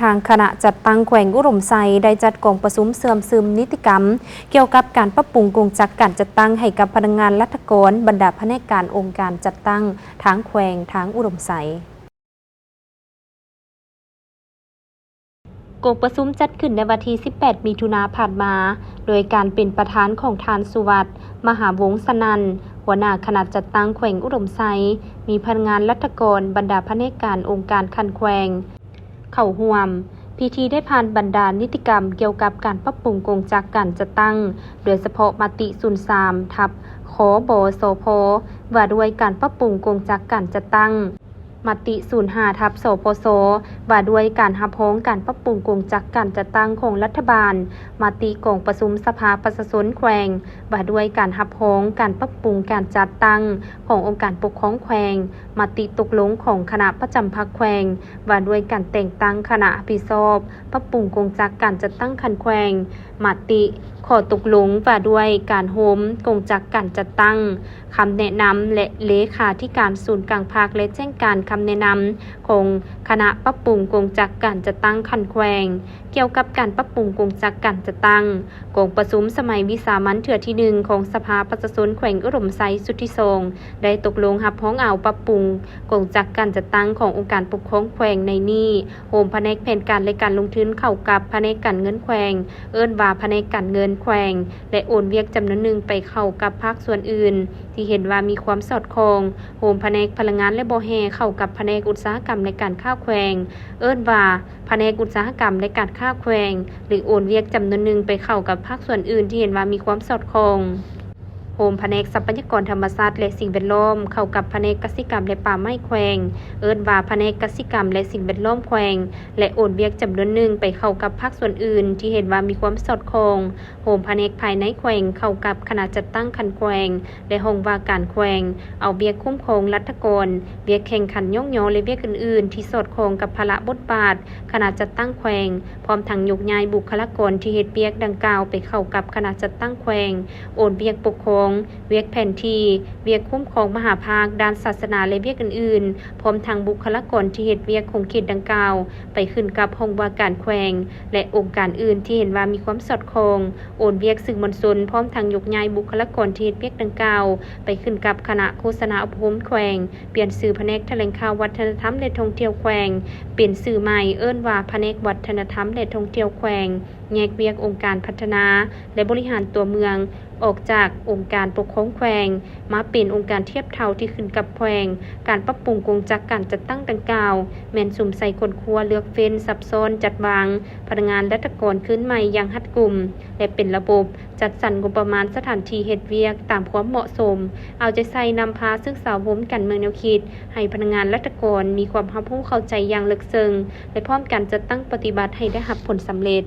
ທາງຄະນະຈັດຕັ້ງແຂວງອຸດົມໄຊ ໄດ້ຈັດກອງປະຊຸມເຊື່ອມຊຶມນິຕິກຳ ກ່ຽວກັບການປັບປຸງກົງຈັກການຈັດຕັ້ງໃຫ້ກັບພະນັກງານລັດຖະກອນ, ບັນດາພະແນກການອົງການຈັດຕັ້ງທາງແຂວງທາງອຸດົມໄຊ. ກອງປະຊຸມຈັດຂຶ້ນໃນວັນທີສິບແປດ ມິຖຸນາຜ່ານມາ, ໂດຍການເປັນປະທານຂອງທ່ານ ສຸວັດ ມະຫາວົງສະນັນ, ຫົວໜ້າຄະນະຈັດຕັ້ງແຂວງອຸດົມໄຊ, ມີພະນັກງານລັດຖະກອນ, ບັນດາພະແນກການອົງການຂັ້ນແຂວງ ເຂົ້າຮ່ວມ. ພິທີໄດ້ຜ່ານບັນດານິຕິກຳກ່ຽວກັບການປັບປຸງກົງຈັກການຈັດຕັ້ງ, ໂດຍສະເພາະມະຕິສູນສາມ ທັບ ຄບສພ ວ່າດ້ວຍການປັບປຸງກົງຈັກການຈັດຕັ້ງ, ມະຕິສູນຫ້າ ທັບ ສພສ ວ່າດ້ວຍການຮັບຮອງການປັບປຸງກົງຈັກການຈັດຕັ້ງຂອງລັດຖະບານ, ມະຕິກອງປະຊຸມສະພາປະຊາຊົນແຂວງ ວ່າດ້ວຍການຮັບຮອງການປັບປຸງການຈັດຕັ້ງຂອງອົງການປົກຄອງແຂວງ, ມະຕິຕົກລົງຂອງຄະນະປະຈຳພັກແຂວງ ວ່າດ້ວຍການແຕ່ງຕັ້ງຄະນະຮັບຜິດຊອບປັບປຸງກົງຈັກການຈັດຕັ້ງຂັ້ນແຂວງ, ມະຕິຂໍ້ຕົກລົງວ່າດ້ວຍການໂຮມກົງຈັກການຈັດຕັ້ງ, ຄຳແນະນຳ ແລະ ເລຂາທິການສູນກາງພັກ ແລະ ແຈ້ງການຄຳແນະນຳຂອງຄະນະປັບປຸງກົງຈັກການຈັດຕັ້ງຂັ້ນແຂວງ ກ່ຽວກັບການປັບປຸງກົງຈັກການຈັດຕັ້ງ. ກອງປະຊຸມສະໄໝວິສາມັນເທື່ອທີໜຶ່ງຂອງສະພາປະຊາຊົນແຂວງອຸດົມໄຊຊຸດທີສອງ ໄດ້ຕົກລົງຮັບຮອງເອົາປັບປຸງກົງຈັກການຈັດຕັ້ງຂອງອົງການປົກຄອງແຂວງໃນນີ້, ໂຮມພະແນກແຜນການ ແລະ ການລົງທຶນເຂົ້າກັບພະແນກການເງິນແຂວງ, ເອີ້ນວ່າພະແນກການເງິນແຂວງ ແລະ ໂອນວຽກຈຳນວນໜຶ່ງໄປເຂົ້າກັບພາກສ່ວນອື່ນທີ່ເຫັນວ່າມີຄວາມສອດຄ່ອງ, ໂຮມພະແນກພະລັງງານ ແລະ ບໍ່ແຮ່ເຂົ້າກັບພະແນກອຸດສາຫະກຳ ແລະ ການຄ້າແຂວງ, ເອີ້ນວ່າ ພະແນກອຸດສາຫະກຳ ແລະ ການຄ້າແຂວງ ຫຼື ໂອນວຽກຈຳນວນໜຶ່ງໄປເຂົ້າກັບພາກສ່ວນອື່ນທີ່ເຫັນວ່າມີຄວາມສອດຄ່ອງ, ໂຮມພະແນກຊັບພະຍາກອນທຳມະຊາດ ແລະ ສິ່ງແວດລ້ອມ ເຂົ້າກັບພະແນກກະສິກຳ ແລະ ປ່າໄມ້ແຂວງ, ເອີ້ນວ່າພະແນກກະສິກຳ ແລະ ສິ່ງແວດລ້ອມແຂວງ ແລະ ໂອນວຽກຈຳນວນໜຶ່ງໄປເຂົ້າກັບພາກສ່ວນອື່ນທີ່ເຫັນວ່າມີຄວາມສອດຄ່ອງ, ໂຮມພະແນກພາຍໃນແຂວງເຂົ້າກັບຄະນະຈັດຕັ້ງຂັ້ນແຂວງ ແລະ ຫ້ອງວ່າການແຂວງ, ເອົາວຽກຄຸ້ມຄອງລັດຖະກອນ, ວຽກແຂ່ງຂັນຍ້ອງຍໍ ແລະ ວຽກອື່ນໆທີ່ສອດຄ່ອງກັບພາລະບົດບາດຄະນະຈັດຕັ້ງແຂວງ, ພ້ອມທັງຍົກຍ້າຍບຸກຄະລາກອນທີ່ເຮັດວຽກດັ່ງກ່າວໄປເຂົ້າກັບຄະນະຈັດຕັ້ງແຂວງ, ໂອນວຽກປົກຄອງ, ວຽກແຜນທີ່, ວຽກຄຸ້ມຄອງມະຫາພາກດ້ານສາສະໜາ ແລະ ວຽກອື່ນໆ, ພ້ອມທັງບຸກຄະລາກອນທີ່ເຮັດວຽກຂົງເຂດດັ່ງກ່າວໄປຂຶ້ນກັບຫ້ອງວ່າການແຂວງ ແລະ ອົງການອື່ນທີ່ເຫັນວ່າມີຄວາມສອດຄ່ອງ, ໂອນວຽກສື່ມວນຊົນ ພ້ອມທັງຍົກຍ້າຍບຸກຄະລາກອນທີ່ເຮັດວຽກດັ່ງກ່າວໄປຂຶ້ນກັບຄະນະໂຄສະນາອົບຮົມແຂວງ, ປ່ຽນຊື່ພະແນກຖະແຫຼງຂ່າວວັດທະນະທຳ ແລະ ທ່ອງທ່ຽວແຂວງ ເປັນຊື່ໃໝ່ ເອີ້ນວ່າພະແນກວັດທະນະທຳ ແລະ ທ່ອງທ່ຽວແຂວງ, ແຍກວຽກອົງການພັດທະນາ ແລະ ບໍລິຫານຕົວເມືອງ ອອກຈາກອົງການປົກຄອງແຂວງ ມາເປັນອົງການທຽບເທົ່າທີ່ຂຶ້ນກັບແຂວງ. ການປັບປຸງກົງຈັກການຈັດຕັ້ງດັ່ງກ່າວ ແມ່ນສຸມໃສ່ຄົ້ນຄວ້າເລືອກເຟ້ນຊັບຊ້ອນຈັດວາງພະນັກງານລັດຖະກອນຄືນໃໝ່ຢ່າງຮັດກຸມ ແລະ ເປັນລະບົບ, ຈັດສັນງົບປະມານສະຖານທີ່ເຮັດວຽກຕາມຄວາມເໝາະສົມ, ເອົາໃຈໃສ່ນຳພາສຶກສາໂຮມກັນເມືອງແນວຄິດ ໃຫ້ພະນັກງານລັດຖະກອນມີຄວາມຮັບຮູ້ເຂົ້າໃຈຢ່າງເລິກເຊິ່ງ ແລະ ພ້ອມກັນຈັດຕັ້ງປະຕິບັດໃຫ້ໄດ້ຮັບຜົນສຳເລັດ.